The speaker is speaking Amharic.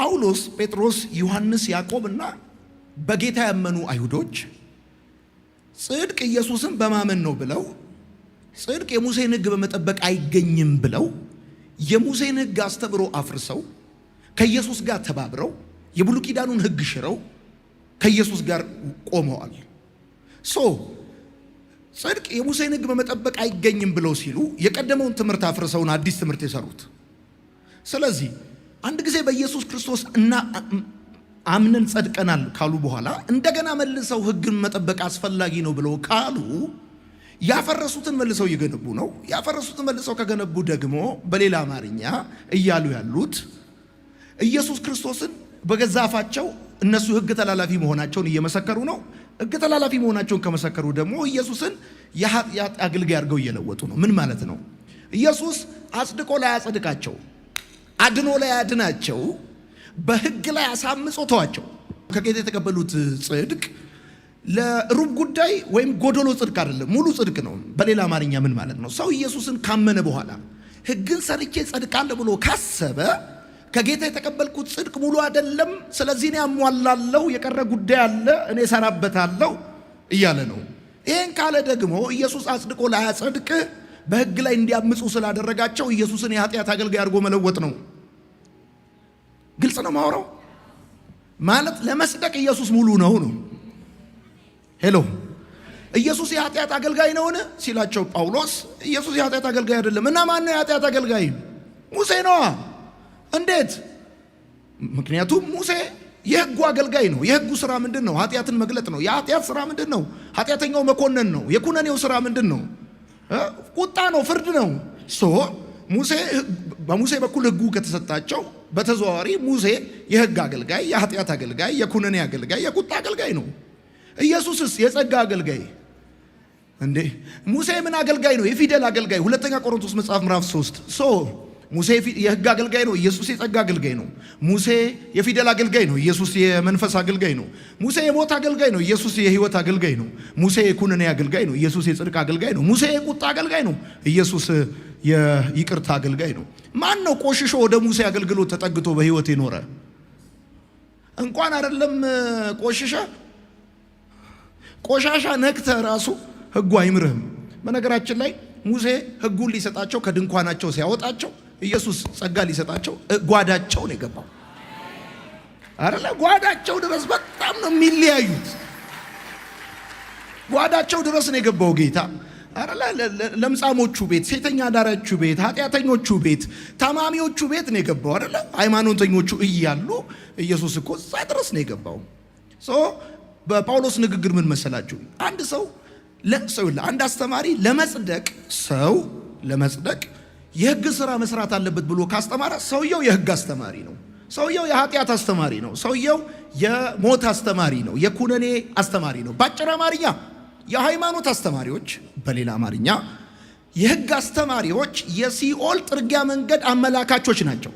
ጳውሎስ፣ ጴጥሮስ፣ ዮሐንስ፣ ያዕቆብ እና በጌታ ያመኑ አይሁዶች ጽድቅ ኢየሱስን በማመን ነው ብለው፣ ጽድቅ የሙሴን ሕግ በመጠበቅ አይገኝም ብለው፣ የሙሴን ሕግ አስተምሮ አፍርሰው ከኢየሱስ ጋር ተባብረው የብሉይ ኪዳኑን ሕግ ሽረው ከኢየሱስ ጋር ቆመዋል። So ጽድቅ የሙሴን ሕግ በመጠበቅ አይገኝም ብለው ሲሉ የቀደመውን ትምህርት አፍርሰው ነው አዲስ ትምህርት የሰሩት። ስለዚህ አንድ ጊዜ በኢየሱስ ክርስቶስ እና አምነን ጸድቀናል ካሉ በኋላ እንደገና መልሰው ሕግን መጠበቅ አስፈላጊ ነው ብለው ካሉ ያፈረሱትን መልሰው እየገነቡ ነው። ያፈረሱትን መልሰው ከገነቡ ደግሞ በሌላ አማርኛ እያሉ ያሉት ኢየሱስ ክርስቶስን በገዛ አፋቸው እነሱ ሕግ ተላላፊ መሆናቸውን እየመሰከሩ ነው። ሕግ ተላላፊ መሆናቸውን ከመሰከሩ ደግሞ ኢየሱስን የኃጢአት አገልጋይ አድርገው እየለወጡ ነው። ምን ማለት ነው? ኢየሱስ አጽድቆ ላያጸድቃቸው፣ አድኖ ላያድናቸው በሕግ ላይ አሳምጾ ተዋቸው። ከጌታ የተቀበሉት ጽድቅ ለሩብ ጉዳይ ወይም ጎደሎ ጽድቅ አይደለም፣ ሙሉ ጽድቅ ነው። በሌላ አማርኛ ምን ማለት ነው? ሰው ኢየሱስን ካመነ በኋላ ሕግን ሰርቼ ጸድቃለሁ ብሎ ካሰበ ከጌታ የተቀበልኩት ጽድቅ ሙሉ አይደለም፣ ስለዚህ እኔ አሟላለሁ፣ የቀረ ጉዳይ አለ፣ እኔ እሰራበታለሁ እያለ ነው። ይህን ካለ ደግሞ ኢየሱስ አጽድቆ ላያጸድቅ በሕግ ላይ እንዲያምፁ ስላደረጋቸው ኢየሱስን የኃጢአት አገልጋይ አድርጎ መለወጥ ነው። ግልጽ ነው ማውራው። ማለት ለመጽደቅ ኢየሱስ ሙሉ ነው ነው። Hello፣ ኢየሱስ የኃጢአት አገልጋይ ነውን ሲላቸው ጳውሎስ ኢየሱስ የኃጢአት አገልጋይ አይደለም። እና ማን ነው የኃጢአት አገልጋይ? ሙሴ ነዋ። እንዴት? ምክንያቱም ሙሴ የሕጉ አገልጋይ ነው። የሕጉ ስራ ምንድን ነው? ኃጢአትን መግለጥ ነው። የኃጢአት ስራ ምንድን ነው? ኃጢአተኛው መኮነን ነው። የኩነኔው ስራ ምንድን ነው? ቁጣ ነው፣ ፍርድ ነው። So ሙሴ፣ በሙሴ በኩል ሕጉ ከተሰጣቸው በተዘዋዋሪ ሙሴ የሕግ አገልጋይ፣ የኃጢአት አገልጋይ፣ የኩነኔ አገልጋይ፣ የቁጣ አገልጋይ ነው። ኢየሱስስ የጸጋ አገልጋይ እንዴ? ሙሴ ምን አገልጋይ ነው? የፊደል አገልጋይ። ሁለተኛ ቆሮንቶስ መጽሐፍ ምዕራፍ 3። So ሙሴ የሕግ አገልጋይ ነው። ኢየሱስ የጸጋ አገልጋይ ነው። ሙሴ የፊደል አገልጋይ ነው። ኢየሱስ የመንፈስ አገልጋይ ነው። ሙሴ የሞት አገልጋይ ነው። ኢየሱስ የሕይወት አገልጋይ ነው። ሙሴ የኩነኔ አገልጋይ ነው። ኢየሱስ የጽድቅ አገልጋይ ነው። ሙሴ የቁጣ አገልጋይ ነው። ኢየሱስ የይቅርታ አገልጋይ ነው። ማን ነው ቆሽሾ ወደ ሙሴ አገልግሎት ተጠግቶ በሕይወት የኖረ? እንኳን አይደለም ቆሽሸ፣ ቆሻሻ ነክተ ራሱ ሕጉ አይምርህም። በነገራችን ላይ ሙሴ ሕጉን ሊሰጣቸው ከድንኳናቸው ሲያወጣቸው ኢየሱስ ጸጋ ሊሰጣቸው ጓዳቸው ነው የገባው። አይደለ? ጓዳቸው ድረስ በጣም ነው የሚለያዩት። ጓዳቸው ድረስ ነው የገባው ጌታ፣ አይደለ? ለምጻሞቹ ቤት፣ ሴተኛ አዳሪዎቹ ቤት፣ ኃጢአተኞቹ ቤት፣ ታማሚዎቹ ቤት ነው የገባው፣ አይደለ? ሃይማኖተኞቹ እያሉ ኢየሱስ እኮ እዛ ድረስ ነው የገባው። So በጳውሎስ ንግግር ምን መሰላችሁ? አንድ ሰው ለሰው አንድ አስተማሪ ለመጽደቅ፣ ሰው ለመጽደቅ የህግ ስራ መስራት አለበት ብሎ ካስተማረ ሰውየው የህግ አስተማሪ ነው። ሰውየው የኃጢአት አስተማሪ ነው። ሰውየው የሞት አስተማሪ ነው። የኩነኔ አስተማሪ ነው። በአጭር አማርኛ የሃይማኖት አስተማሪዎች፣ በሌላ አማርኛ የህግ አስተማሪዎች የሲኦል ጥርጊያ መንገድ አመላካቾች ናቸው።